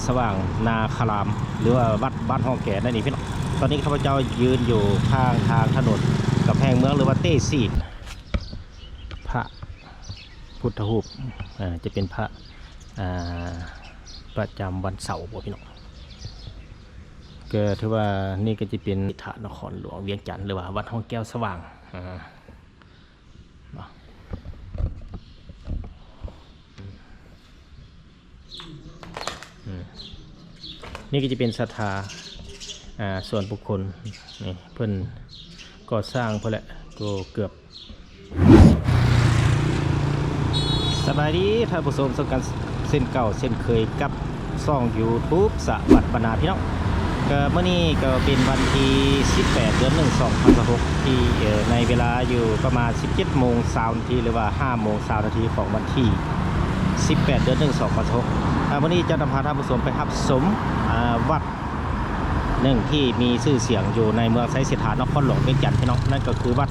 ສະຫວ່າງນາຄາລາມ ຫຼືວ່າວັດບ້ານຮ່ອງແກນັ້ນເອງພີ່ນ້ອງ. ຕອນນີ້ຂ້າພະເຈົ້າຢືນຢູ່ຂ້າງທາງຖະໜົນກຳແພງເມືອງ ຫຼືວ່າເຕຊີ ພະພຸດທະຮູບ ເອີ ຈະເປັນພະ ເອີ ປະຈຳວັນເສົາບໍພີ່ນ້ອງ. ກໍຖືວ່ານີ້ກໍຈະເປັນເສດຖານະຄອນຫຼວງວຽງຈັນ ຫຼືວ່າວັດຮ່ອງແກ້ວສະຫວ່າງ ເນາະ. ອືມ ນີ້ກໍຈະເປັນສັດທາ ອ່າ ສ່ວນບຸກຄົນ ນີ້ເພິ່ນກໍ່ສ້າງພຸ້ນແຫຼະ ກໍເກືອບ ສະບາຍດີທ່ານຜູ້ຊົມ ພົບກັນເຊັ່ນເກົ່າເຊັ່ນເຄີຍກັບຊ່ອງຢູທູບສະຫວັນບັນນາພີ່ນ້ອງ. ກໍມື້ນີ້ກໍເປັນວັນທີສິບແປດ ເດືອນໜຶ່ງ ສອງພັນຊາວຫົກ ທີ່ ເອີ ໃນເວລາຢູ່ປະມານສິບເຈັດໂມງຊາວນາທີ ຫຼືວ່າຫ້າໂມງຊາວນາທີຂອງວັນທີສິບແປດ ເດືອນໜຶ່ງ ສອງພັນຊາວຫົກ. ອ່າ ມື້ນີ້ຈະນຳພາທ່ານຜູ້ຊົມໄປຮັບຊົມ ອ່າ ວັດໜຶ່ງທີ່ມີຊື່ສຽງຢູ່ໃນເມືອງໄຊເສດຖາ ນະຄອນຫຼວງວຽງຈັນພີ່ນ້ອງ, ນັ້ນກໍຄືວັດ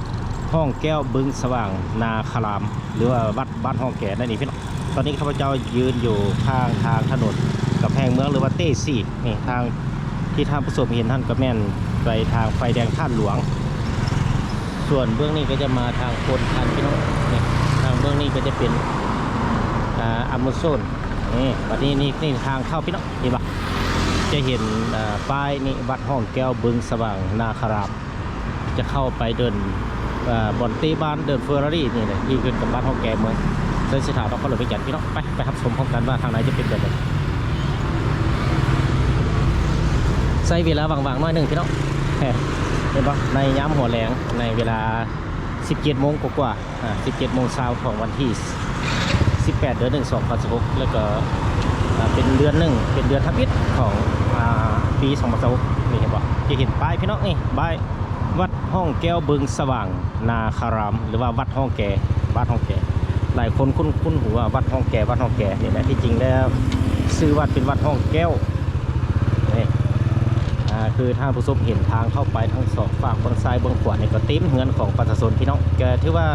ຮ່ອງແກ້ວບຶງສະຫວ່າງນາຄາລາມ ຫຼືວ່າວັດບ້ານຮ່ອງແກນັ້ນເອງພີ່ນ້ອງ. ຕອນນີ້ຂ້າພະເຈົ້າຢືນຢູ່ຂ້າງທາງຖະໜົນກຳແພງເມືອງ ຫຼືວ່າເຕຊີ ນີ້ ທາງທີ່ທ່ານຜູ້ຊົມເຫັນຫັ້ນກໍແມ່ນໄປທາງໄຟແດງທາດຫຼວງ. ສ່ວນເບື້ອງນີ້ກໍຈະມາທາງໂພນທັນພີ່ນ້ອງ, ນີ້ ທາງເບື້ອງນີ້ກໍຈະເປັນ ອ່າ ອາໂມໂຊນ. ນີ້ ບັດນີ້ ນີ້ ນີ້ທາງເຂົ້າພີ່ນ້ອງ ເຫັນບໍ່? ຈະເຫັນ ອ່າ ປ້າຍນີ້ ວັດຮ່ອງແກ້ວບຶງສະຫວ່າງນາຄາລາມ. ຈະເຂົ້າໄປເດີ່ນ ເອີ ບ່ອນເຕະບານ ເດີ່ນເຟີຣາຣີນີ້ແຫຼະ ທີ່ຂຶ້ນກັບບ້ານຮ່ອງແກ ເມືອງໄຊເສດຖາ ນະຄອນຫຼວງວຽງຈັນພີ່ນ້ອງ. ໄປ ໄປຮັບຊົມພ້ອມກັນວ່າທາງໃນຈະເປັນແບບໃດ. ໃຊ້ເວລາວ່າງໆໜ້ອຍໜຶ່ງພີ່ນ້ອງ ເຫັນບໍ່? ໃນຍາມຫົວແລງ ໃນເວລາສິບເຈັດໂມງກວ່າໆ ອ່າ ສິບເຈັດໂມງຊາວຂອງວັນທີສິບແປດ ເດືອນໜຶ່ງ ສອງພັນຊາວຫົກ ແລ້ວກໍ ອ່າ ເປັນເດືອນໜຶ່ງ ເປັນເດືອນທຳອິດຂອງ ອ່າ ປີສອງພັນຊາວຫົກ ນີ້ ເຫັນບໍ່? ຈະເຫັນປ້າຍພີ່ນ້ອງ ນີ້ ປ້າຍວັດຮ່ອງແກ້ວບຶງສະຫວ່າງນາຄາລາມ ຫຼືວ່າວັດຮ່ອງແກ ວັດຮ່ອງແກ. ຫຼາຍຄົນຄຸ້ນໆຫູວ່າວັດຮ່ອງແກ ວັດຮ່ອງແກນີ້ແຫຼະ. ທີ່ຈິງແລ້ວຊື່ວັດເປັນວັດຮ່ອງແກ້ວ ນີ້ ອ່າ ຄືທ່ານຜູ້ຊົມເຫັນທາງເຂົ້າໄປທັງສອງຟາກ ເບື້ອງຊ້າຍເບື້ອງຂວານີ້ກໍເຕັມເຮືອນຂອງປະຊາຊົນພີ່ນ້ອງ. ກໍຖືວ່າ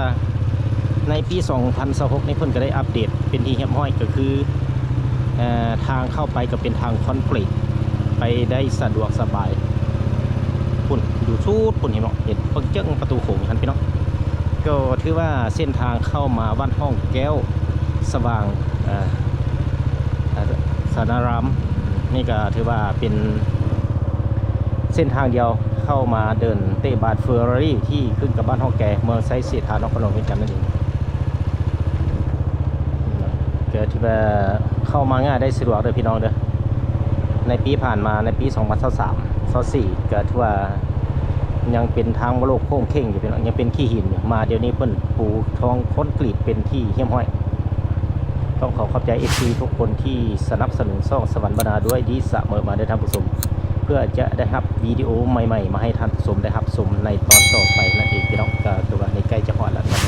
ໃນປີສອງພັນຊາວຫົກນີ້ເພິ່ນກໍໄດ້ອັບເດດເປັນທີ່ຮຽບຮ້ອຍ ກໍຄື ເອີ ທາງເຂົ້າໄປກໍເປັນທາງຄອນກຣີດ ໄປໄດ້ສະດວກສະບາຍ. ພຸ້ນ ຢູ່ສຸດພຸ້ນ ເຫັນບໍ່? ເຫັນເບິ່ງເຈິ້ງປະຕູໂຂງຫັ້ນພີ່ນ້ອງ. ກໍຖືວ່າເສັ້ນທາງເຂົ້າມາວັດຮ່ອງແກ້ວສະຫວ່າງ ເອີ ເອີ ສະນາລາມ ນີ້ກໍຖືວ່າເປັນເສັ້ນທາງດຽວເຂົ້າມາເດີ່ນເຕະບານເຟີຣາຣີ ທີ່ຂຶ້ນກັບບ້ານຮ່ອງແກ ເມືອງໄຊເສດຖາ ນະຄອນຫຼວງວຽງຈັນນັ້ນເອງ. ກໍຖືວ່າເຂົ້າມາງ່າຍໄດ້ສະດວກເດີພີ່ນ້ອງເດີ. ໃນປີຜ່ານມາ ໃນປີສອງພັນຊາວສາມ ຊາວສີ່ ກໍຖືວ່າຍັງເປັນທາງໂລກໂຄ້ງເຄັ່ງຢູ່ພີ່ນ້ອງ, ຍັງເປັນຂີ້ຫີນຢູ່. ມາດຽວນີ້ເພິ່ນປູທອງຄອນກຣີດເປັນທີ່ຮຽບຮ້ອຍ. ຕ້ອງຂໍຂອບໃຈເອັຟຊີທຸກຄົນທີ່ສະໜັບສະໜູນຊ່ອງສະຫວັນບັນນາດ້ວຍດີສະເໝີມາເດີທ່ານຜູ້ຊົມ, ເພື່ອຈະໄດ້ຮັບວິດີໂອໃໝ່ໆມາໃຫ້ທ່ານຜູ້ຊົມໄດ້ຮັບຊົມໃນຕອນຕໍ່ໄປນັ້ນເອງພີ່ນ້ອງ. ກໍຄືວ່ານີ້ໃກ້ຈະຮອດແລ້ວເນາະ,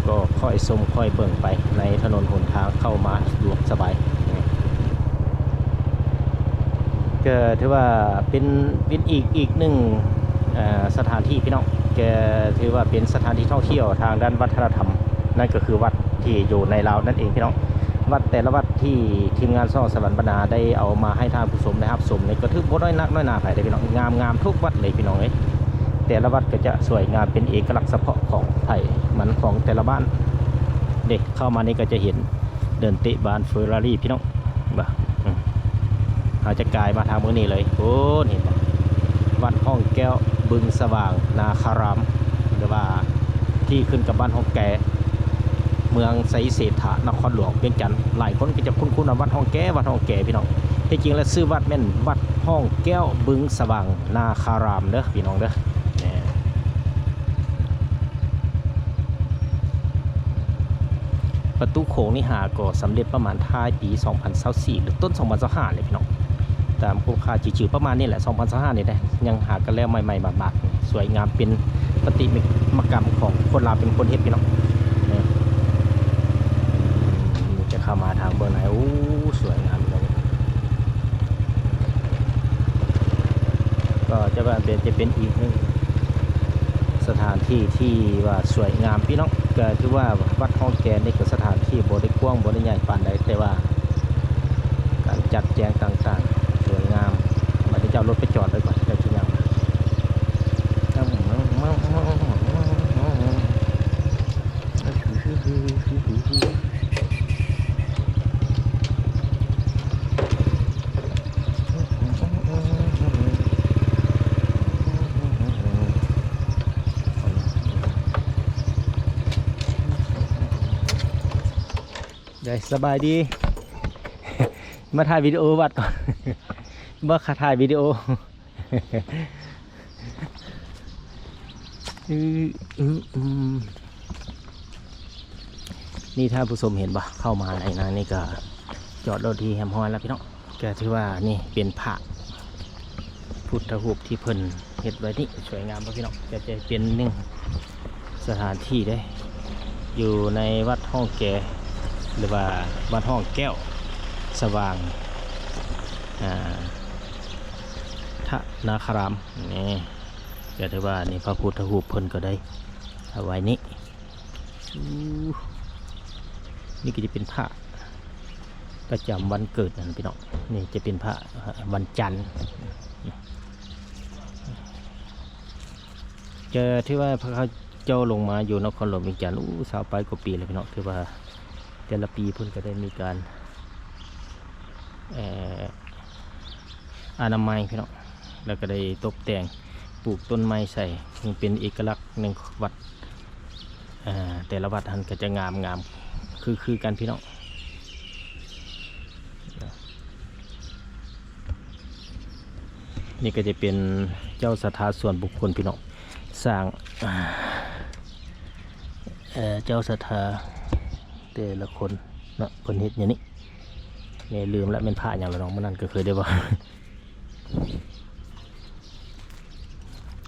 ກໍຄ່ອຍຊົມຄ່ອຍເບິ່ງໄປໃນຖະໜົນຫົນທາງເຂົ້າມາສະດວກສະບາຍ. ກໍຖືວ່າເປັນ ເປັນອີກ ອີກໜຶ່ງ ເອີ ສະຖານທີ່ພີ່ນ້ອງ, ກໍຖືວ່າເປັນສະຖານທີ່ທ່ອງທ່ຽວທາງດ້ານວັດທະນະທຳ, ນັ້ນກໍຄືວັດທີ່ຢູ່ໃນລາວນັ້ນເອງພີ່ນ້ອງ. ວັດແຕ່ລະວັດທີ່ທີມງານຊ່ອງສະຫວັນບັນນາໄດ້ເອົາມາໃຫ້ທ່ານຜູ້ຊົມໄດ້ຮັບຊົມນີ້ ກໍຖືບໍ່ນ້ອຍໜັກນ້ອຍໜາໃຜເດ້ພີ່ນ້ອງ, ງາມໆທຸກວັດເລີຍພີ່ນ້ອງເອີຍ. ແຕ່ລະວັດກໍຈະສວຍງາມເປັນເອກະລັກສະເພາະຂອງໃຜມັນຂອງແຕ່ລະບ້ານເດ້. ເຂົ້າມານີ້ກໍຈະເຫັນ ເດີ່ນເຕະບານເຟີຣາຣີພີ່ນ້ອງ ເຫັນບໍ່? ອືມ ເຮົາຈະກາຍມາທາງເບື້ອງນີ້ເລີຍ ໂອ້ ເຫັນບໍ່? ວັດຮ່ອງແກ້ວບຶງສະຫວ່າງນາຄາລາມ ຫຼືວ່າທີ່ຂຶ້ນກັບບ້ານຮ່ອງແກ ເມືອງໄຊເສດຖາ ນະຄອນຫຼວງວຽງຈັນ. ຫຼາຍຄົນກໍຈະຄຸ້ນໆວ່າວັດຮ່ອງແກ ວັດຮ່ອງແກ ພີ່ນ້ອງ. ທີ່ຈິງແລ້ວຊື່ວັດແມ່ນວັດຮ່ອງແກ້ວບຶງສະຫວ່າງນາຄາລາມເດີ ພີ່ນ້ອງເດີ. ປະຕູໂຂງນີ້ຫາກໍສຳເລັດປະມານທ້າຍປີສອງພັນຊາວສີ່ ຫຼື ຕົ້ນສອງພັນຊາວຫ້ານີ້ແຫຼະພີ່ນ້ອງ. ຕາມຄູຄາຈື່ໆປະມານນີ້ແຫຼະ ສອງພັນຊາວຫ້ານີ້ແຫຼະ, ຍັງຫາກັນແລ້ວໃໝ່ໆໝາດໆ ສວຍງາມເປັນປະຕິມາກຳຂອງຄົນລາວເປັນຄົນເຮັດພີ່ນ້ອງ. ຈະເຂົ້າມາທາງເບື້ອງໃນ ໂອ້ ສວຍງາມເລີຍ. ກໍຈະວ່າເປັນ ຈະເປັນອີກໜຶ່ງສະຖານທີ່ທີ່ວ່າສວຍງາມພີ່ນ້ອງ. ກໍຖືວ່າວັດຮ່ອງແກນີ້ກໍສະຖານທີ່ບໍ່ໄດ້ກວ້າງ ບໍ່ໄດ້ໃຫຍ່ປານໃດ, ແຕ່ວ່າການ ຈັດແຈງຕ່າງໆ ສວຍງາມ. ບັດນີ້ເຈົ້າລົດໄປຈອດໄວ້ກ່ອນ ເຈົ້າຊິຍ່າງ. ໄດ້ ສະບາຍດີ ມາຖ່າຍວິດີໂອວັດກ່ອນ ບໍ່ຄ່າຖ່າຍວິດີໂອ. ອື ອື ອື ນີ້ທ່ານຜູ້ຊົມເຫັນບໍ່? ເຂົ້າມາໃນນັ້ນນີ້ກໍຈອດລົດທີ່ຮຽບຮ້ອຍແລ້ວພີ່ນ້ອງ. ກໍຖືວ່ານີ້ເປັນພະພຸດທະຮູບທີ່ເພິ່ນເຮັດໄວ້ນີ້ ສວຍງາມບໍ່ພີ່ນ້ອງ? ກໍຈະເປັນໜຶ່ງສະຖານທີ່ເດ້ ຢູ່ໃນວັດຮ່ອງແກ ຫຼືວ່າວັດຮ່ອງແກ້ວສະຫວ່າງ ອ່າ ທະນາຄາລາມນີ້. ກໍຖືວ່ານີ້ພະພຸດທະຮູບເພິ່ນກໍໄດ້ເອົາໄວ້ນີ້. ອູ້ ນີ້ກໍຈະເປັນພະປະຈຳວັນເກີດນັ້ນພີ່ນ້ອງ. ນີ້ຈະເປັນພະວັນຈັນ. ກໍຖືວ່າພະເຂົາເຈົ້າລົງມາຢູ່ນະຄອນຫຼວງວຽງຈັນ ອູ້ ຊາວປາຍກວ່າປີແລ້ວພີ່ນ້ອງ. ຖືວ່າແຕ່ລະປີເພິ່ນກໍໄດ້ມີການ ເອີ ອະນາໄມພີ່ນ້ອງ ແລ້ວກໍໄດ້ຕົບແຕ່ງ ປູກຕົ້ນໄມ້ໃສ່ ເປັນເອກະລັກໃນວັດ. ເອີ ແຕ່ລະວັດຫັ້ນກໍຈະງາມໆ ຄື ຄືກັນພີ່ນ້ອງ. ນີ້ກໍຈະເປັນເຈົ້າສັດທາສ່ວນບຸກຄົນພີ່ນ້ອງ ສ້າງ ເອີ ເຈົ້າສັດທາແຕ່ລະຄົນເນາະ ເພິ່ນເຮັດຫຍັງນີ້ ແມ່ນລືມລະ ແມ່ນພະຫຍັງລະນ້ອງ ມື້ນັ້ນກໍເຄີຍໄດ້ເວົ້າ.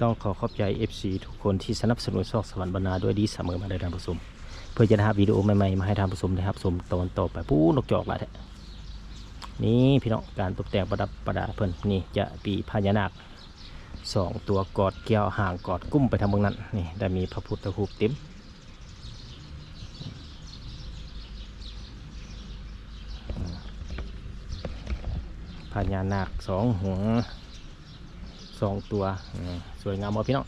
ຕ້ອງຂໍຂອບໃຈເອັຟຊີທຸກຄົນທີ່ສະໜັບສະໜູນຊ່ອງສະຫວັນບັນນາດ້ວຍດີສະເໝີມາເດີທ່ານຜູ້ຊົມ. ເພື່ອຈະໄດ້ຮັບວິດີໂອໃໝ່ໆມາໃຫ້ທ່ານຜູ້ຊົມໄດ້ຮັບຊົມຕອນຕໍ່ໄປ. ປູ້ ນົກຈອກຫຼາຍແທ້. ນີ້ພີ່ນ້ອງ ການຕົບແຕ່ງປະດັບປະດາເພິ່ນ ນີ້ຈະມີພະຍານາກສອງຕົວກອດແກ້ວຫາງກອດກຸ້ມໄປທາງເບື້ອງນັ້ນ. ນີ້ໄດ້ມີພະພຸດທະຮູບເຕັມ ພະຍານາກສອງຫົວ ສອງຕົວ. ສວຍງາມບໍ່ພີ່ນ້ອງ?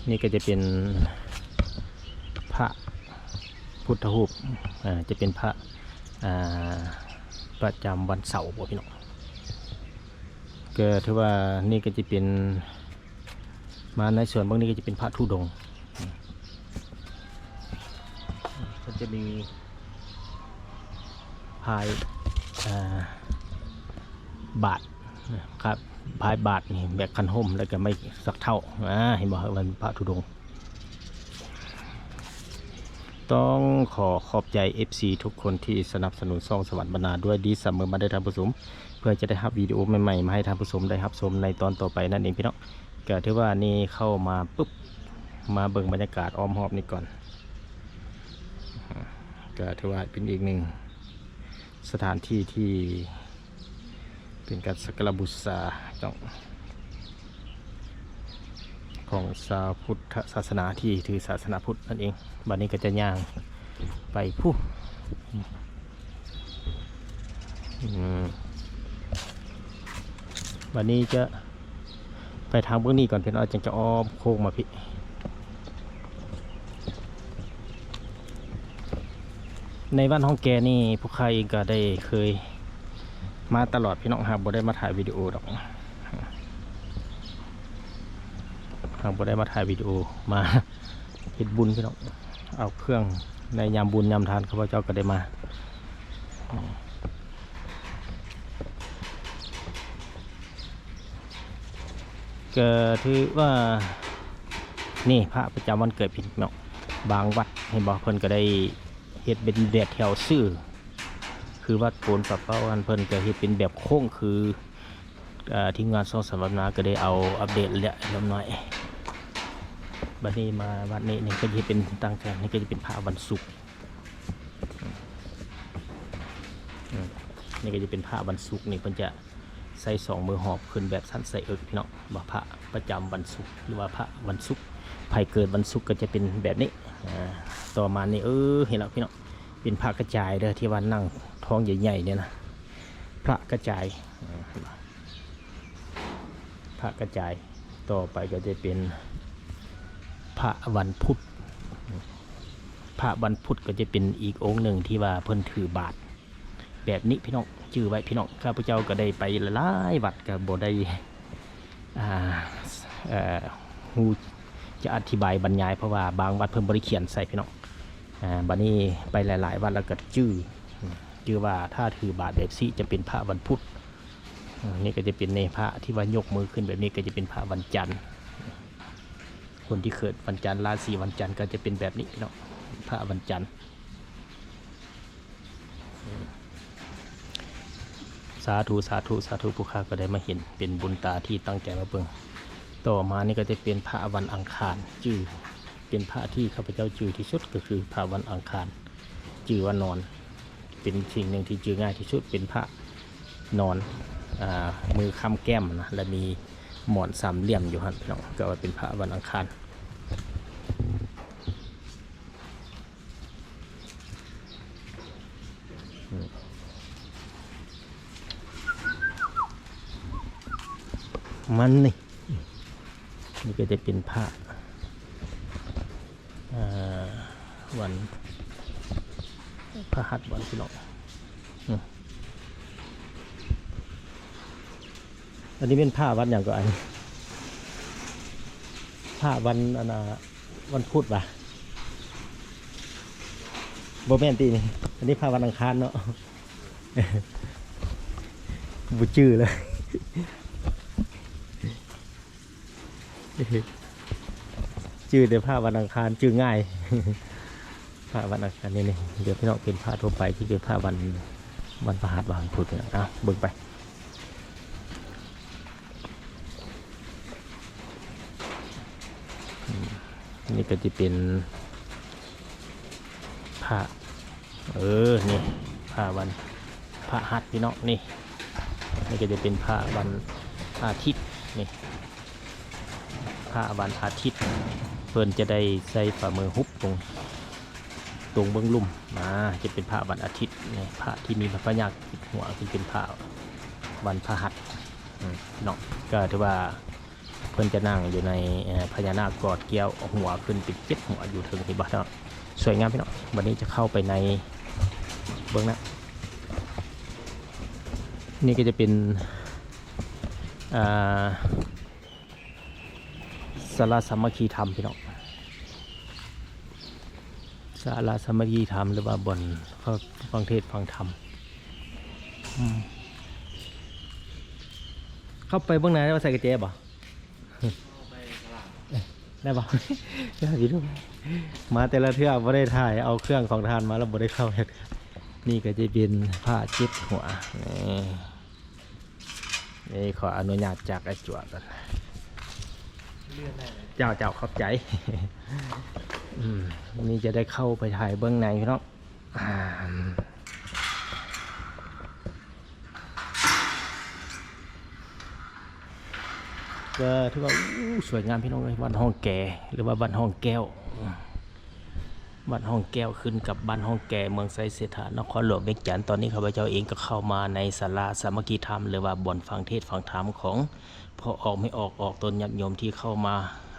ນີ້ກໍຈະເປັນພະພຸດທະຮູບ ອາ ຈະເປັນພະ ອາ ປະຈຳວັນເສົາບໍພີ່ນ້ອງ? ກໍຖືວ່ານີ້ກໍຈະເປັນ ມາໃນສ່ວນເບື້ອງນີ້ກໍຈະເປັນພະທຸດົງ ເພິ່ນຈະມີພາຍ ເອີ ບາດ ຄັບ ພາຍບາດນີ້ແບກຂັນໂຮມ ແລ້ວກໍໄມ້ສັກເທົ້າ ອາ ເຫັນບໍ່? ເພິ່ນພະທຸດົງ. ຕ້ອງຂໍຂອບໃຈເອັຟຊີທຸກຄົນທີ່ສະໜັບສະໜູນຊ່ອງສະຫວັນບັນນາດ້ວຍດີສະເໝີມາເດີທ່ານຜູ້ຊົມ ເພື່ອຈະໄດ້ຮັບວິດີໂອໃໝ່ໆມາໃຫ້ທ່ານຜູ້ຊົມໄດ້ຮັບຊົມໃນຕອນຕໍ່ໄປນັ້ນເອງພີ່ນ້ອງ. ກະຖືວ່ານີ້ເຂົ້າມາປຶບ ມາເບິ່ງບັນຍາກາດອ້ອມຮອບນີ້ກ່ອນ ກະຖືວ່າເປັນອີກໜຶ່ງສະຖານທີ່ທີ່ເປັນການສັກກາລະບູຊາຂອງຊາວພຸດທະສາສະໜາທີ່ຖືສາສະໜາພຸດນັ້ນເອງ. ບັດນີ້ກໍຈະຍ່າງໄປພຸ້ນ ອືມ ບັດນີ້ຈະໄປທາງເບື້ອງນີ້ກ່ອນພີ່ນ້ອງ ຈັ່ງຈະອ້ອມໂຄ້ງມາພີ້. ໃນວັດຮ່ອງແກນີ້ ພວກຂ້າເອງກໍໄດ້ເຄີຍມາຕະຫຼອດພີ່ນ້ອງ ຫາກບໍ່ໄດ້ມາຖ່າຍວິດີໂອດອກ ຫາກບໍ່ໄດ້ມາຖ່າຍວິດີໂອ ມາເຮັດບຸນພີ່ນ້ອງ ເອົາເຄື່ອງໃນຍາມບຸນຍາມທານ ຂ້າພະເຈົ້າກໍໄດ້ມາ ກໍຖືວ່ານີ້ພະປະຈຳວັນເກີດພີ່ນ້ອງ ບາງວັດເຫັນບໍ່ ເພິ່ນກໍໄດ້ເຮັດເປັນແບບແຖວຊື່ ຄືວັດໂພນປາເປົ້າຫັ້ນ ເພິ່ນກໍເຮັດເປັນແບບໂຄ້ງຄື ເອີ ທີມງານຊ່ອງສະຫວັນບັນນາກໍໄດ້ເອົາອັບເດດແລ້ວລຽບຮ້ອຍ. ບັດນີ້ມາວັດນີ້ ນີ້ກໍຈະເປັນຕັ້ງແຖວ ນີ້ກໍຈະເປັນພະວັນສຸກ ອືມ ນີ້ກໍຈະເປັນພະວັນສຸກ ນີ້ເພິ່ນຈະໃຊ້ສອງມືຫອບຂຶ້ນແບບຊັ້ນໃສ່ເອິກພີ່ນ້ອງ ວ່າພະປະຈຳວັນສຸກ ຫຼືວ່າພະວັນສຸກ ໃຜເກີດວັນສຸກກໍຈະເປັນແບບນີ້. ອາ ຕໍ່ມານີ້ ເອີ ເຫັນແລ້ວພີ່ນ້ອງ ເປັນພະກະຈາຍເດີ ທີ່ວ່ານັ່ງທ້ອງໃຫຍ່ໆນີ້ນະ ພະກະຈາຍ ອາ ພະກະຈາຍ. ຕໍ່ໄປກໍຈະເປັນພະວັນພຸດ ພະວັນພຸດກໍຈະເປັນອີກອົງໜຶ່ງທີ່ວ່າເພິ່ນຖືບາດ ແບບນີ້ພີ່ນ້ອງ ຈື່ໄວ້ພີ່ນ້ອງ. ຂ້າພະເຈົ້າກໍໄດ້ໄປຫຼາຍໆວັດ ກໍບໍ່ໄດ້ ອ່າ ເອີ ຮູ້ຈະອະທິບາຍບັນຍາຍ ເພາະວ່າບາງວັດເພິ່ນບໍ່ໄດ້ຂຽນໃສ່ພີ່ນ້ອງ. ອາ ບັດນີ້ໄປຫຼາຍໆວັດແລ້ວກໍຈື່ ຈື່ວ່າຖ້າຖືບາດແບບຊີ້ຈະເປັນພະວັນພຸດ. ອາ ນີ້ກໍຈະເປັນ ນີ້ ພະທີ່ວ່າຍົກມືຂຶ້ນແບບນີ້ກໍຈະເປັນພະວັນຈັນ. ຄົນທີ່ເກີດວັນຈັນ ລາສີວັນຈັນ ກໍຈະເປັນແບບນີ້ພີ່ນ້ອງ ພະວັນຈັນ. ສາທຸ ສາທຸ ສາທຸ ຜູ້ຂ້າກໍໄດ້ມາເຫັນ ເປັນບຸນຕາທີ່ຕັ້ງໃຈມາເບິ່ງ. ຕໍ່ມານີ້ກໍຈະເປັນພະວັນອັງຄານ ຈື່ ເປັນພະທີ່ຂ້າພະເຈົ້າຈື່ທີ່ສຸດ ກໍຄືພະວັນອັງຄານ ຈື່ວ່ານອນ ເປັນສິ່ງໜຶ່ງທີ່ຈື່ງ່າຍທີ່ສຸດ ເປັນພະນອນ ອາ ມືຄ້ຳແກ້ມນະ ແລະ ມີໝອນສາມຫຼ່ຽມຢູ່ຫັ້ນເນາະ ກໍວ່າເປັນພະວັນອັງຄານ. ມັນນີ້ ນີ້ກໍຈະເປັນພະ ອ່າ ວັນພະຫັດ ວັນພີ່ນ້ອງ ອືມ ອັນນີ້ແມ່ນພະວັນຫຍັງກໍ ອັນນີ້ ພະວັນ ອັນນ່າ ວັນພຸດຫວາ? ບໍ່ແມ່ນຕິນີ້ ອັນນີ້ພະວັນອັງຄານເນາະ ບໍ່ຈື່ເລີຍ. ຈື່ແຕ່ພະວັນອັງຄານ ຈື່ງ່າຍ ພະວັນອັງຄານນີ້ ນີ້ ດຽວພີ່ນ້ອງເປັນພະທົ່ວໄປ ທີ່ເປັນພະວັນ ວັນພະຫັດ ວັນພຸດ ເອົາເບິ່ງໄປ ອືມ ນີ້ກໍຈະເປັນພະ ເອີ ນີ້ ພະວັນພະຫັດ ພີ່ນ້ອງ ນີ້ ນີ້ກໍຈະເປັນພະວັນອາທິດ ນີ້ ພະວັນອາທິດ ເພິ່ນຈະໄດ້ໃສ່ຝ່າມືຫຸບຕົງ ຕົງເບື້ອງລຸ່ມ ອາ ຈະເປັນພະວັນອາທິດ ນີ້ ພະທີ່ມີພະຍາກຕິດຫົວ ຈະເປັນພະວັນພະຫັດ ອືມ ເນາະ ກໍຖືວ່າ ເພິ່ນຈະນັ່ງຢູ່ໃນ ເອີ ພະຍານາກກອດແກ້ວ ເອົາຫົວຂຶ້ນເປັນເຈັດຫົວຢູ່ເທິງ ເຫັນບໍ່ເນາະ ສວຍງາມພີ່ນ້ອງ. ບັດນີ້ຈະເຂົ້າໄປໃນ ເບິ່ງນະ ນີ້ກໍຈະເປັນ ອ່າ ສາລາສາມັກຄີທຳ ພີ່ນ້ອງ ສາລາສາມັກຄີທຳ ຫຼືວ່າບ່ອນຟັງເທດຟັງທຳ ອືມ ເຂົ້າໄປເບິ່ງໜ້າ ວ່າໃສ່ກະແຈບໍ່? ໄດ້ບໍ່? ມາແຕ່ລະເທື່ອບໍ່ໄດ້ຖ່າຍ ເອົາເຄື່ອງຂອງທ່ານມາແລ້ວບໍ່ໄດ້ເຂົ້າຈັກເທື່ອ. ນີ້ກໍຈະເປັນພະເຈັດຫົວ ນີ້ ນີ້ຂໍອະນຸຍາດຈາກອ້າຍຈວດກ່ອນ ເຈົ້າ ເຈົ້າ ຂອບໃຈ. ອືມ ນີ້ຈະໄດ້ເຂົ້າໄປຖ່າຍເບິ່ງໃນພີ່ນ້ອງ. ອ່າ ກໍຖືວ່າ ໂອ້ ສວຍງາມພີ່ນ້ອງເອີຍ ວັດຮ່ອງແກ ຫຼືວ່າວັດຮ່ອງແກ້ວ ວັດຮ່ອງແກ້ວ ຂຶ້ນກັບບ້ານຮ່ອງແກ ເມືອງໄຊເສດຖາ ນະຄອນຫຼວງວຽງຈັນ. ຕອນນີ້ຂ້າພະເຈົ້າເອງກໍເຂົ້າມາໃນສາລາສາມັກຄີທຳ ຫຼືວ່າບ່ອນຟັງເທດຟັງທຳຂອງພໍ່ອອກແມ່ອອກ ອອກຕົນຍາດໂຍມທີ່ເຂົ້າມາ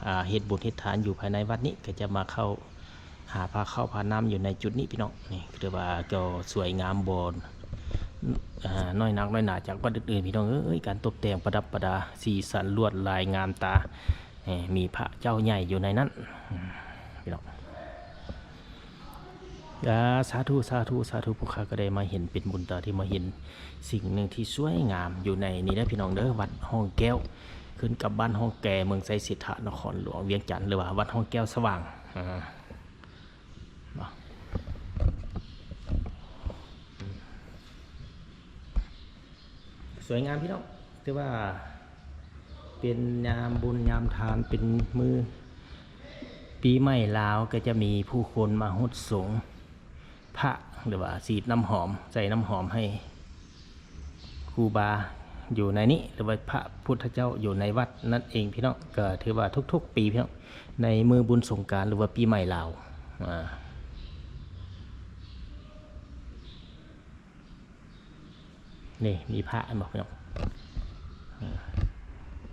ອ່າ ເຮັດບຸນເຮັດທານຢູ່ພາຍໃນວັດນີ້ ກໍຈະມາເຂົ້າ ຫາພາເຂົ້າພານ້ຳຢູ່ໃນຈຸດນີ້ພີ່ນ້ອງ. ນີ້ຖືວ່າກໍສວຍງາມບໍ່ ອາ ນ້ອຍໜັກນ້ອຍໜາຈາກວັດອື່ນໆ ພີ່ນ້ອງເອີຍ. ການຕົບແຕ່ງປະດັບປະດາ ສີສັນລວດລາຍງາມຕາ ມີພະເຈົ້າໃຫຍ່ຢູ່ໃນນັ້ນ ອືມ ພີ່ນ້ອງ. ອາ ສາທຸ ສາທຸ ສາທຸ ພວກຂ້າກໍໄດ້ມາເຫັນ ເປັນບຸນຕາທີ່ມາເຫັນສິ່ງໜຶ່ງທີ່ສວຍງາມຢູ່ໃນນີ້ເດີພີ່ນ້ອງເດີ ວັດຮ່ອງແກ້ວ ຂຶ້ນກັບບ້ານຮ່ອງແກ ເມືອງໄຊເສດຖາ ນະຄອນຫຼວງວຽງຈັນ ຫຼືວ່າວັດຮ່ອງແກ້ວສະຫວ່າງ ອາ ເນາະ ສວຍງາມພີ່ນ້ອງ. ຖືວ່າເປັນຍາມບຸນຍາມທານ ເປັນມື້ປີໃໝ່ລາວ ກໍຈະມີຜູ້ຄົນມາຫົດສົງພະ ຫຼືວ່າສີດນ້ຳຫອມ ໃສ່ນ້ຳຫອມໃຫ້ຄູບາ ຢູ່ໃນນີ້ ຫຼືວ່າພະພຸດທະເຈົ້າຢູ່ໃນວັດນັ້ນເອງພີ່ນ້ອງ. ກໍຖືວ່າທຸກໆປີພີ່ນ້ອງ ໃນມື້ບຸນສົງການ ຫຼືວ່າປີໃໝ່ລາວ ອາ ນີ້ມີພະ ເຫັນບໍ່ພີ່ນ້ອງ?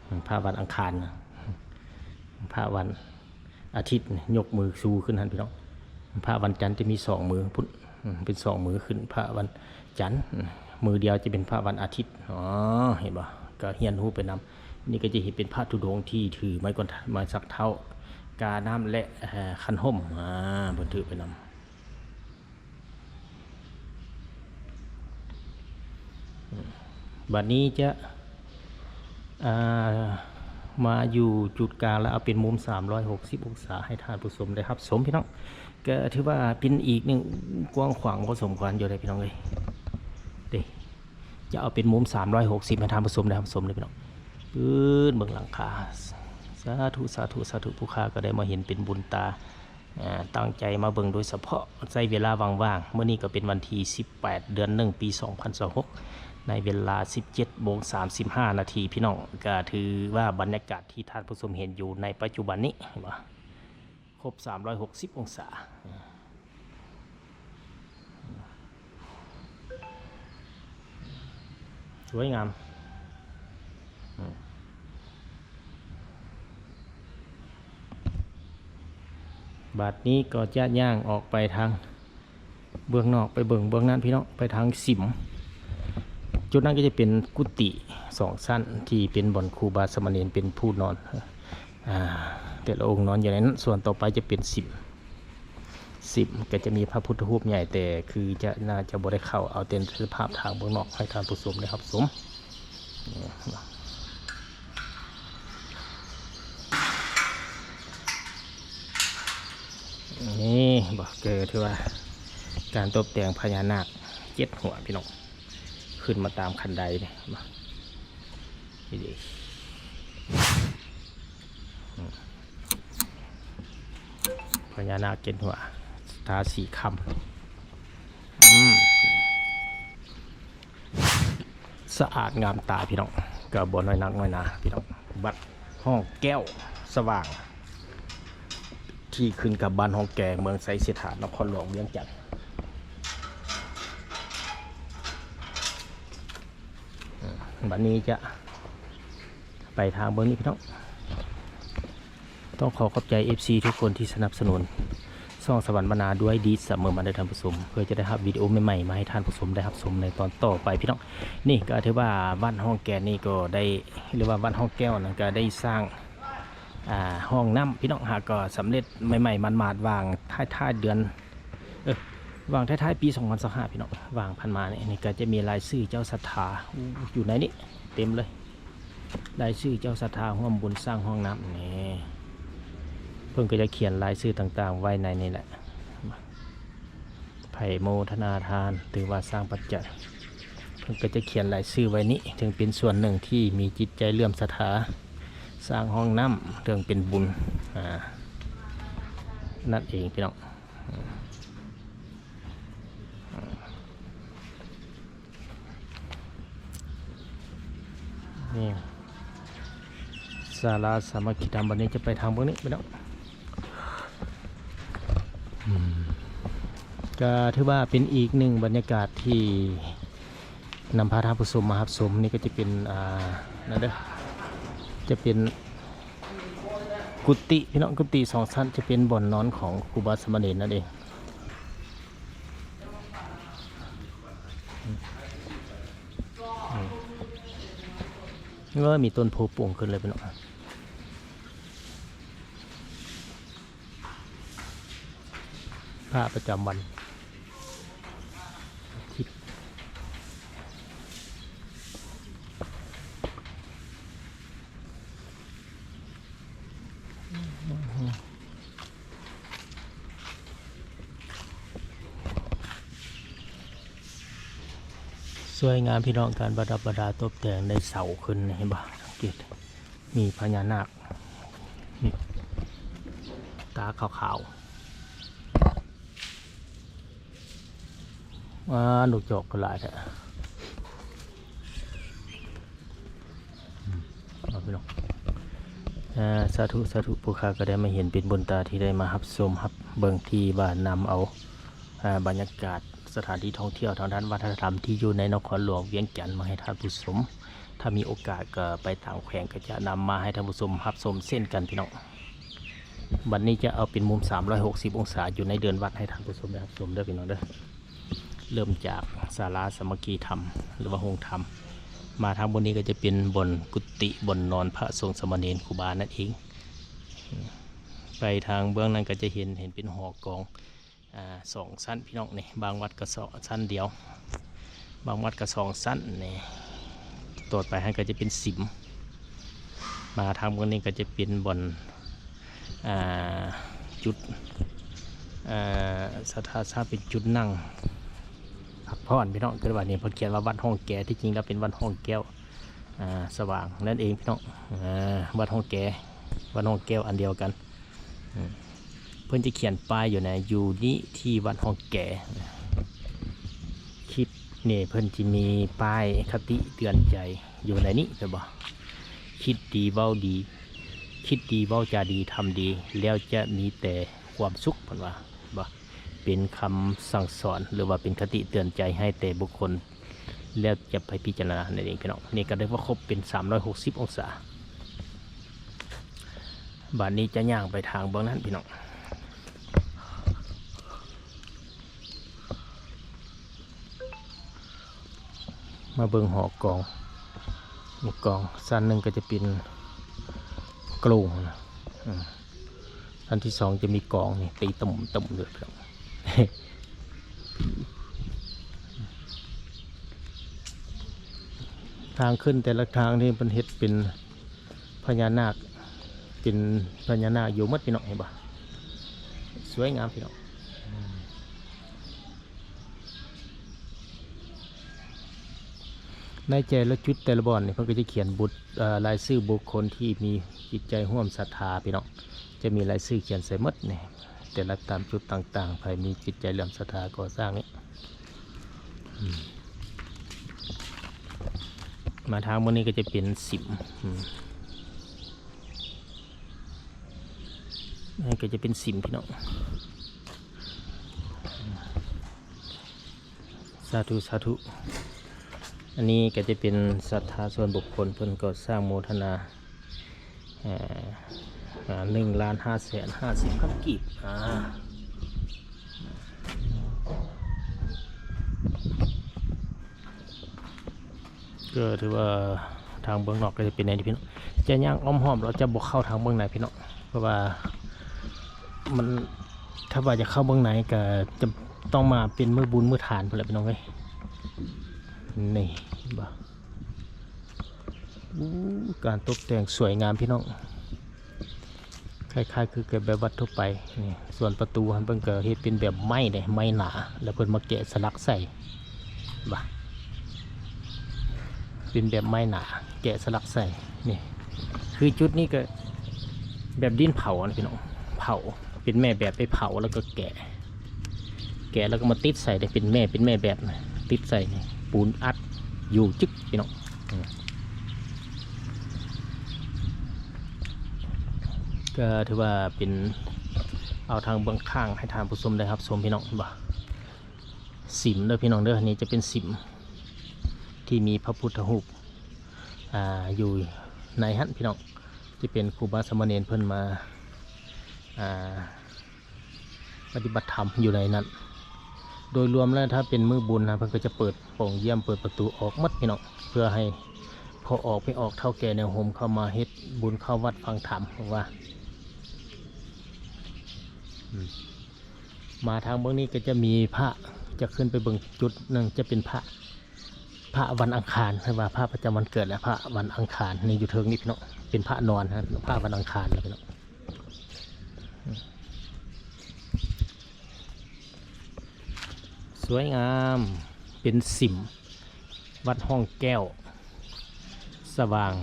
ອາ ພະວັນອັງຄານນະ ພະວັນອາທິດ ຍົກມືຊູຂຶ້ນຫັ້ນພີ່ນ້ອງ. ພະວັນຈັນຈະມີສອງມືພຸ້ນ ເປັນສອງມືຂຶ້ນ ພະວັນຈັນ ມືດຽວຈະເປັນພະວັນອາທິດ. ອໍ ເຫັນບໍ່? ກໍຮຽນຮູ້ໄປນຳ. ນີ້ກໍຈະເຫັນເປັນພະທຸດົງທີ່ຖືໄມ້ກວາດ ໄມ້ສັກເທົ້າ ການ້ຳ ແລະ ເອີ ຂັນຫົ້ມ ອາ ເພິ່ນຖືໄປນຳ. ບັດນີ້ຈະ ອ່າ ມາຢູ່ຈຸດກາງ ແລ້ວເອົາເປັນມຸມສາມຮ້ອຍຫົກສິບອົງສາໃຫ້ທ່ານຜູ້ຊົມໄດ້ຮັບຊົມພີ່ນ້ອງ. ກໍຖືວ່າເປັນອີກໜຶ່ງ ກວ້າງຂວາງພໍສົມຄວນຢູ່ເດ້ພີ່ນ້ອງເອີຍ ເດ້. ຈະເອົາເປັນມຸມສາມຮ້ອຍຫົກສິບໃຫ້ທ່ານຜູ້ຊົມໄດ້ຮັບຊົມເດ້ພີ່ນ້ອງ. ປຶດ ເບິ່ງຫຼັງຄາ ສາທຸ ສາທຸ ສາທຸ. ຜູ້ຂ້າກໍໄດ້ມາເຫັນເປັນບຸນຕາ ເອີ ຕັ້ງໃຈມາເບິ່ງໂດຍສະເພາະ ໃຊ້ເວລາວ່າງໆ. ມື້ນີ້ກໍເປັນວັນທີສິບແປດ ເດືອນໜຶ່ງ ປີສອງພັນຊາວຫົກ ໃນເວລາສິບເຈັດໂມງສາມສິບຫ້ານາທີ ພີ່ນ້ອງ. ກໍຖືວ່າບັນຍາກາດທີ່ທ່ານຜູ້ຊົມເຫັນຢູ່ໃນປັດຈຸບັນນີ້ ເຫັນບໍ່? ຄົບສາມຮ້ອຍຫົກສິບອົງສາ. ສວຍງາມ. ບາດນີ້ກໍຈະຍ່າງອອກໄປທາງເບື້ອງນອກ ໄປເບິ່ງເບື້ອງນັ້ນພີ່ນ້ອງ ໄປທາງສິມ. ຈຸດນັ້ນກໍຈະເປັນກຸຕິສອງຊັ້ນ ທີ່ເປັນບ່ອນຄູບາສາມະເນນເປັນຜູ້ນອນ. ອາ ແຕ່ລະອົງນອນຢູ່ໃນນັ້ນ. ສ່ວນຕໍ່ໄປຈະເປັນສິມ. ສິມກໍຈະມີພະພຸດທະຮູບໃຫຍ່ ແຕ່ຄືຈະ ໜ້າຈະບໍ່ໄດ້ເຂົ້າ ເອົາແຕ່ສະພາບທາງເບື້ອງນອກໃຫ້ທ່ານຜູ້ຊົມໄດ້ຮັບຊົມ. ນີ້ບໍ່ ກໍຖືວ່າການຕົບແຕ່ງພະຍານາກເຈັດຫົວ ພີ່ນ້ອງ ຂຶ້ນມາຕາມຄັນໄດນີ້ ນີ້ເດ້. ອືມ ພະຍານາກເຈັດຫົວ ທາສີຄຳ ອືມ ສະອາດງາມຕາພີ່ນ້ອງ. ກໍບໍ່ນ້ອຍໜັກນ້ອຍໜາພີ່ນ້ອງ ວັດຫ້ອງແກ້ວສະຫວ່າງ ທີ່ຂຶ້ນກັບບ້ານຫ້ອງແກ້ວ ເມືອງໄຊເສດຖາ ນະຄອນຫຼວງວຽງຈັນ. ອືມ ບັດນີ້ຈະໄປທາງເບື້ອງນີ້ພີ່ນ້ອງ. ຕ້ອງຂໍຂອບໃຈເອັຟຊີທຸກຄົນທີ່ສະໜັບສະໜູນຊ່ອງສະຫວັນບັນນາດ້ວຍດີສະເໝີມາເດີທ່ານຜູ້ຊົມ ເພື່ອຈະໄດ້ຮັບວິດີໂອໃໝ່ໆມາໃຫ້ທ່ານຜູ້ຊົມໄດ້ຮັບຊົມໃນຕອນຕໍ່ໄປພີ່ນ້ອງ. ນີ້ກໍຖືວ່າວັດຫ້ອງແກ້ວນີ້ກໍໄດ້ ຫຼືວ່າວັດຫ້ອງແກ້ວນັ້ນກໍໄດ້ສ້າງ ອ່າ ຫ້ອງນ້ຳພີ່ນ້ອງ ຫາກໍສຳເລັດໃໝ່ໆ ໝາດໆ ຫວ່າງທ້າຍໆ ເດືອນ ເອີ ຫວ່າງທ້າຍໆ ປີສອງພັນຊາວຫ້າ ພີ່ນ້ອງ ຫວ່າງຜ່ານມານີ້. ນີ້ກໍຈະມີລາຍຊື່ເຈົ້າສັດທາ ໂອ້ ຢູ່ໃນນີ້ເຕັມເລີຍ ລາຍຊື່ເຈົ້າສັດທາຮ່ວມບຸນສ້າງຫ້ອງນ້ຳນີ້. ເພິ່ນກໍຈະຂຽນລາຍຊື່ຕ່າງໆ ໄວ້ໃນນີ້ແຫຼະ ໃຜໂມທະນາທານ ຫຼືວ່າສ້າງປັດໄຈ ເພິ່ນກໍຈະຂຽນລາຍຊື່ໄວ້ນີ້ ເຖິງເປັນສ່ວນໜຶ່ງທີ່ມີຈິດໃຈເຫຼື້ອມສັດທາ ສ້າງຫ້ອງນ້ຳ ເຖິງເປັນບຸນ ອ່າ ນັ້ນເອງພີ່ນ້ອງ. ນີ້ ສາລາສາມັກຄີທຳ ບັດນີ້ຈະໄປທາງເບື້ອງນີ້ພີ່ນ້ອງ. ອືມ ກໍຖືວ່າເປັນອີກໜຶ່ງບັນຍາກາດທີ່ ນຳພາທ່ານຜູ້ຊົມມາຮັບຊົມ. ນີ້ກໍຈະເປັນ ອ່າ ນັ້ນເດີ ຈະເປັນກຸຕິພີ່ນ້ອງ ກຸຕິສອງຊັ້ນ ຈະເປັນບ່ອນນອນຂອງຄູບາສາມະເນນນັ້ນເອງ. ເອີ ມີຕົ້ນໂພປຸງຂຶ້ນເລີຍພີ່ນ້ອງ. ພະປະຈຳວັນອາທິດ. ສວຍງາມພີ່ນ້ອງ ການປະດັບປະດາຕົບແຕ່ງໃນເສົາຂຶ້ນ ເຫັນບໍ່? ສັງເກດ ມີພະຍານາກ ນີ້ ຕາຂາວໆ. ວ້າ ນົກຈອກກໍຫຼາຍແທ້. ພີ່ນ້ອງ ເອີ ສາທຸ ສາທຸ ຜູ້ຂ້າກໍໄດ້ມາເຫັນເປັນບຸນຕາທີ່ໄດ້ມາຮັບຊົມຮັບເບິ່ງ ທີ່ວ່ານຳເອົາ ເອີ ບັນຍາກາດສະຖານທີ່ທ່ອງທ່ຽວທາງດ້ານວັດທະນະທຳທີ່ຢູ່ໃນນະຄອນຫຼວງວຽງຈັນມາໃຫ້ທ່ານຜູ້ຊົມ. ຖ້າມີໂອກາດກໍໄປຕ່າງແຂວງກໍຈະນຳມາໃຫ້ທ່ານຜູ້ຊົມຮັບຊົມເຊັ່ນກັນ ພີ່ນ້ອງ. ບັດນີ້ຈະເອົາເປັນມຸມສາມຮ້ອຍຫົກສິບອົງສາຢູ່ໃນເດີ່ນວັດໃຫ້ທ່ານຜູ້ຊົມໄດ້ຮັບຊົມເດີ ພີ່ນ້ອງເດີ. ເລີ່ມຈາກສາລາສາມັກຄີທຳ ຫຼືວ່າໂຮງທຳ ມາທາງບົນນີ້ກໍຈະເປັນບ່ອນກຸຕິ ບ່ອນນອນພະສົງສາມະເນນຄູບານັ້ນເອງ. ໄປທາງເບື້ອງນັ້ນກໍຈະເຫັນ ເຫັນເປັນຫໍກອງ ອາ ສອງຊັ້ນ ພີ່ນ້ອງ. ນີ້ບາງວັດກໍສອງ ຊັ້ນດຽວ ບາງວັດກໍສອງຊັ້ນນີ້. ຕໍ່ໄປຫັ້ນກໍຈະເປັນສິມ. ມາທາງເບື້ອງນີ້ກໍຈະເປັນບ່ອນ ອາ ຈຸດ ອາ ສະທາຊາເປັນຈຸດນັ່ງພັກຜ່ອນ ພີ່ນ້ອງ. ຄືວ່ານີ້ເພິ່ນຂຽນວ່າວັດຫ້ອງແກ ທີ່ຈິງແລ້ວເປັນວັດຫ້ອງແກ້ວ ອາ ສະຫວ່າງນັ້ນເອງ ພີ່ນ້ອງ. ອາ ວັດຫ້ອງແກ ວັດຫ້ອງແກ້ວອັນດຽວກັນ. ອືມ ເພິ່ນຈະຂຽນປ້າຍຢູ່ໃນ ຢູ່ນີ້ທີ່ວັດຫ້ອງແກ. ຄິດນີ້ເພິ່ນຈະມີປ້າຍຄະຕິເຕືອນໃຈຢູ່ໃນນີ້ ເຫັນບໍ່? ຄິດດີເວົ້າດີ ຄິດດີເວົ້າຈາດີທຳດີ ແລ້ວຈະມີແຕ່ຄວາມສຸກ ເພິ່ນວ່າ ເຫັນບໍ່? ເປັນຄຳສັ່ງສອນ ຫຼືວ່າເປັນຄະຕິເຕືອນໃຈໃຫ້ແຕ່ບຸກຄົນ ແລ້ວຈະໄປພິຈາລະນານັ້ນເອງ ພີ່ນ້ອງ. ນີ້ກໍໄດ້ວ່າຄົບເປັນສາມຮ້ອຍຫົກສິບອົງສາ. ບາດນີ້ຈະຍ່າງໄປທາງເບື້ອງນັ້ນ ພີ່ນ້ອງ. ມາເບິ່ງຫໍກອງ ມີກອງ ຊັ້ນໜຶ່ງກໍຈະເປັນໂກລງນະ. ອືມ ຊັ້ນທີສອງຈະມີກອງນີ້ຕີຕຸ່ມໆເລີຍ. ທາງຂຶ້ນແຕ່ລະທາງນີ້ເພິ່ນເຮັດເປັນພະຍານາກ ເປັນພະຍານາກຢູ່ໝົດ ພີ່ນ້ອງ ເຫັນບໍ່? ສວຍງາມ ພີ່ນ້ອງ. ໃນແຕ່ລະຈຸດແຕ່ລະບ່ອນນີ້ ເພິ່ນກໍຈະຂຽນບຸດ ເອີ ລາຍຊື່ບຸກຄົນທີ່ມີຈິດໃຈຮ່ວມສັດທາ ພີ່ນ້ອງ. ຈະມີລາຍຊື່ຂຽນໃສ່ໝົດນີ້ ແຕ່ລະຕາມຈຸດຕ່າງໆ ໃຜມີຈິດໃຈເຫຼື້ອມສັດທາກໍ່ສ້າງນີ້. ອືມ ມາທາງມື້ນີ້ກໍຈະເປັນສິມ. ອືມ ອັນນີ້ກໍຈະເປັນສິມ ພີ່ນ້ອງ. ສາທຸ ສາທຸ. ອັນນີ້ກໍຈະເປັນສັດທາສ່ວນບຸກຄົນ ເພິ່ນກໍສ້າງໂມທະນາ ເອີ ໜຶ່ງລ້ານຫ້າແສນຫ້າສິບພັນກີບ. ອາ ກໍຖືວ່າທາງເບື້ອງນອກກໍຈະເປັນແນວນີ້ ພີ່ນ້ອງ. ຈະຍ່າງອ້ອມຮອບ ແລ້ວຈະບໍ່ເຂົ້າທາງເບື້ອງໃນ ພີ່ນ້ອງ ເພາະວ່າມັນ ຖ້າວ່າຈະເຂົ້າເບື້ອງໃນກໍຈະຕ້ອງມາເປັນມື້ບຸນມື້ທານພຸ້ນແຫຼະ ພີ່ນ້ອງເອີຍ. ນີ້ ເຫັນບໍ່? ໂອ້ ການຕົກແຕ່ງສວຍງາມ ພີ່ນ້ອງ. ຄ້າຍໆຄືກັບແບບວັດທົ່ວໄປ. ນີ້ ສ່ວນປະຕູຫັ້ນເພິ່ນກໍເຮັດເປັນແບບໄມ້ເດ້ ໄມ້ໜາ ແລ້ວເພິ່ນມາແກະສະຫຼັກໃສ່ ວ່າ ເປັນແບບໄມ້ໜາ ແກະສະຫຼັກໃສ່. ນີ້ຄືຈຸດນີ້ກໍແບບດິນເຜົານະ ພີ່ນ້ອງ ເຜົາ ເປັນແມ່ແບບໄປເຜົາ ແລ້ວກໍແກະ ແກະແລ້ວກໍມາຕິດໃສ່ເດ້ ເປັນແມ່ ເປັນແມ່ແບບນະ ຕິດໃສ່ນີ້ ປູນອັດຢູ່ຈຶກ ພີ່ນ້ອງ. ອືມ ກໍຖືວ່າເປັນ ເອົາທາງເບື້ອງຂ້າງໃຫ້ທ່ານຜູ້ຊົມໄດ້ຮັບຊົມ ພີ່ນ້ອງ ເຫັນບໍ່? ສິມເດີ ພີ່ນ້ອງເດີ. ນີ້ຈະເປັນສິມທີ່ມີພະພຸດທະຮູບ ອາ ຢູ່ໃນຫັ້ນ ພີ່ນ້ອງ. ຈະເປັນຄູບາສາມະເນນເພິ່ນມາ ອາ ປະຕິບັດທຳຢູ່ໃນນັ້ນ. ໂດຍລວມແລ້ວ ຖ້າເປັນມື້ບຸນນະ ເພິ່ນກໍຈະເປີດປ່ອງຢ້ຽມ ເປີດປະຕູອອກໝົດ ພີ່ນ້ອງ ເພື່ອໃຫ້ພໍ່ອອກແມ່ອອກ ເຖົ້າແກ່ແນວໂຮມເຂົ້າມາເຮັດບຸນເຂົ້າວັດຟັງທຳ ວ່າ ອືມ ມາທາງເບື້ອງນີ້ກໍຈະມີພະ ຈະຂຶ້ນໄປເບິ່ງຈຸດໜຶ່ງ ຈະເປັນພະ ພະວັນອັງຄານ ເອີ້ນວ່າພະປະຈຳວັນເກີດ ແລະ ພະວັນອັງຄານ ນີ້ຢູ່ເທິງນີ້ ພີ່ນ້ອງ ເປັນພະນອນ ພະວັນອັງຄານ ພີ່ນ້ອງ. ສວຍງາມ ເປັນສິມ ວັດຫ້ອງແກ້ວ ສະຫວ່າງ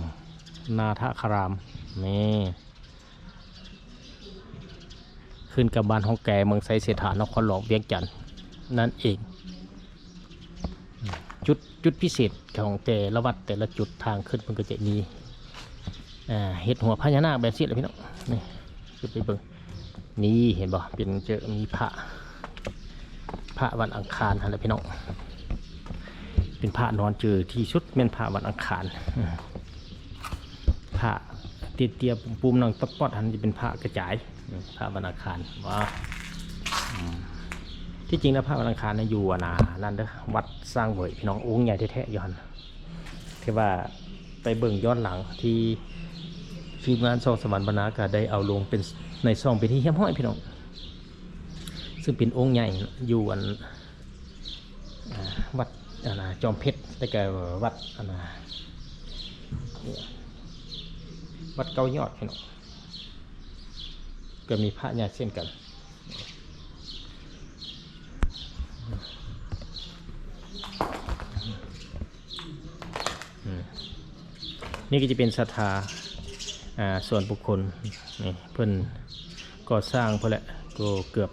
ນາທະຄາຣາມ ນີ້ ຂຶ້ນກັບບ້ານຫ້ອງແກ ເມືອງໄຊເສດຖາ ນະຄອນຫຼວງວຽງຈັນນັ້ນເອງ. ຈຸດ ຈຸດພິເສດຂອງແຕ່ລະວັດແຕ່ລະຈຸດ ທາງຂຶ້ນເພິ່ນກໍຈະມີ ອ່າ ເຮັດຫົວພະຍານາກແບບຊີ້ແຫຼະພີ່ນ້ອງ. ນີ້ ຂຶ້ນໄປເບິ່ງ ນີ້ເຫັນບໍ່? ເປັນເຈີ ມີພະ ພະວັນອັງຄານຫັ້ນແຫຼະພີ່ນ້ອງ. ເປັນພະນອນເຈີທີ່ສຸດແມ່ນພະວັນອັງຄານ. ອືມ ພະເຕ້ຍໆ ປຸ້ມໆ ນັ່ງຕະປອດຫັ້ນຈະເປັນພະກະຈາຍ. ອືມ ພະວັນອັງຄານ ວ່າ ອືມ ທີ່ຈິງແລ້ວພະວັນອັງຄານນະ ຢູ່ອັນນາ ນັ້ນເດີ ວັດສ້າງເຫວີຍ ພີ່ນ້ອງ. ອົງໃຫຍ່ແທ້ໆ ຢູ່ຫັ້ນ. ຖືວ່າໄປເບິ່ງຍ້ອນຫຼັງທີ່ທີມງານຊ່ອງສະຫວັນບັນນາກໍໄດ້ເອົາລົງເປັນ ໃນຊ່ອງເປັນທີ່ຮຽບຮ້ອຍ ພີ່ນ້ອງ. ຊຶ່ງເປັນອົງໃຫຍ່ຢູ່ອັນ ອ່າ ວັດອັນນາ ຈອມເພັດ ແລ້ວກໍວັດອັນນາ ວັດເກົ້າຍອດ ພີ່ນ້ອງ ກໍມີພະໃຫຍ່ເຊັ່ນກັນ. ອືມ ນີ້ກໍຈະເປັນສັດທາ ອ່າ ສ່ວນບຸກຄົນ. ນີ້ເພິ່ນກໍ່ສ້າງພຸ້ນແຫຼະ ກໍເກືອບ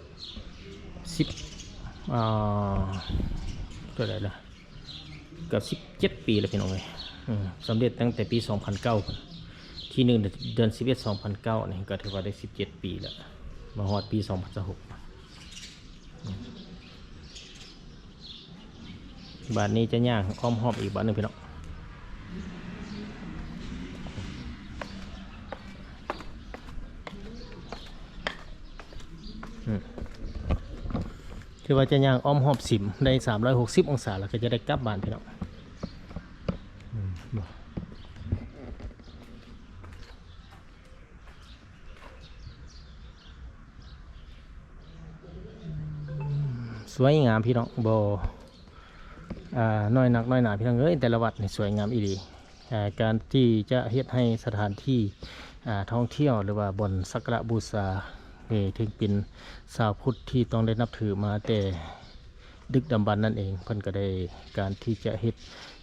ສິບ ອ່າ ເທົ່າໃດລະ? ເກືອບສິບເຈັດປີແລ້ວ ພີ່ນ້ອງເອີຍ. ອືມ ສຳເລັດຕັ້ງແຕ່ປີສອງພັນເກົ້າ ທີໜຶ່ງ ເດືອນສິບເອັດ ສອງພັນເກົ້າ ນີ້ ກໍຖືວ່າໄດ້ສິບເຈັດປີແລ້ວ ມາຮອດປີສອງພັນຊາວຫົກ. ອືມ ບາດນີ້ຈະຍ່າງອ້ອມຮອບອີກບາດໜຶ່ງ ພີ່ນ້ອງ. ອືມ ຄືວ່າຈະຍ່າງອ້ອມຮອບສິມໄດ້ສາມຮ້ອຍຫົກສິບອົງສາ ແລ້ວກໍຈະໄດ້ກັບບ້ານ ພີ່ນ້ອງ. ອືມ ສວຍງາມ ພີ່ນ້ອງ ບໍ່ ອ່າ ນ້ອຍນັກນ້ອຍໜາ ພີ່ນ້ອງເອີຍ. ແຕ່ລະວັດນີ້ສວຍງາມອີ່ຫຼີ. ອ່າ ການທີ່ຈະເຮັດໃຫ້ສະຖານທີ່ ອ່າ ທ່ອງທ່ຽວ ຫຼືວ່າບ່ອນສັກກາລະບູຊາ ເອີ ເຖິງເປັນຊາວພຸດທີ່ຕ້ອງໄດ້ນັບຖືມາແຕ່ດຶກດຳບັນນັ້ນເອງ, ເພິ່ນກໍໄດ້ ການທີ່ຈະເຮັດ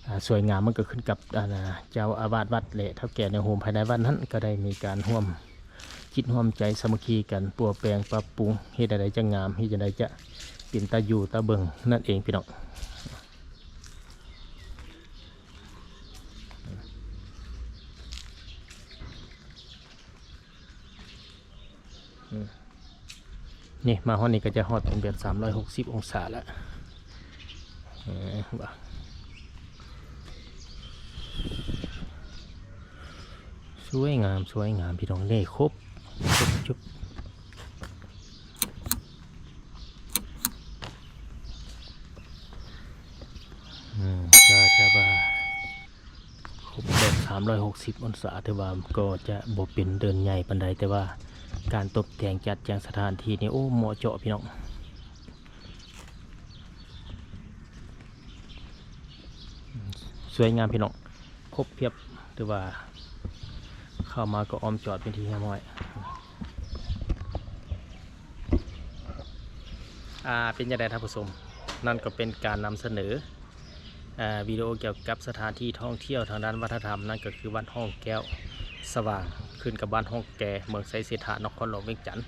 ອ່າ ສວຍງາມ ມັນກໍຂຶ້ນກັບ ອ່າ ເຈົ້າອາວາດວັດ ແລະ ເຖົ້າແກ່ໃນໂຮມພາຍໃນວັດນັ້ນ ກໍໄດ້ມີການຮ່ວມຈິດຮ່ວມໃຈສາມັກຄີກັນ ປົວແປງປັບປຸງ ເຮັດແນວໃດຈະງາມ ເຮັດຈັ່ງໃດຈະເປັນຕາຢູ່ຕາເບິ່ງນັ້ນເອງ ພີ່ນ້ອງ. ອືມ ນີ້ມາຮອດນີ້ກໍຈະຮອດເປັນແບບສາມຮ້ອຍຫົກສິບອົງສາແລ້ວ. ເອີ ວ່າ ສວຍງາມ ສວຍງາມ ພີ່ນ້ອງເອີຍ. ຄົບ ຄົບຈຸດ. ອືມ ກໍຈະວ່າຄົບແບບສາມຮ້ອຍຫົກສິບອົງສາ ຖືວ່າກໍຈະບໍ່ເປັນເດີ່ນໃຫຍ່ປານໃດ, ແຕ່ວ່າການຕົບແຕ່ງຈັດແຈງສະຖານທີ່ນີ້ ໂອ້ ເໝາະເຈາະ ພີ່ນ້ອງ. ສວຍງາມ ພີ່ນ້ອງ. ຄົບພຽບ ຖືວ່າເຂົ້າມາກໍອ້ອມຈອດເປັນທີ່ຮຽບຮ້ອຍ. ອ່າ ເປັນຈັ່ງໃດທ່ານຜູ້ຊົມ? ນັ້ນກໍເປັນການນຳສະເໜີ ອ່າ ວິດີໂອກ່ຽວກັບສະຖານທີ່ທ່ອງທ່ຽວທາງດ້ານວັດທະນະທຳ, ນັ້ນກໍຄືວັດຫ້ອງແກ້ວສະຫວ່າງ ຂຶ້ນກັບບ້ານຫ້ອງແກ ເມືອງໄຊເສດຖາ ນະຄອນຫຼວງວຽງຈັນ.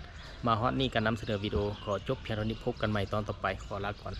ມາຮອດນີ້ກໍນຳສະເໜີວິດີໂອຂໍຈົບພຽງເທົ່ານີ້, ພົບກັນໃໝ່ຕອນຕໍ່ໄປ. ຂໍລາກ່ອນ.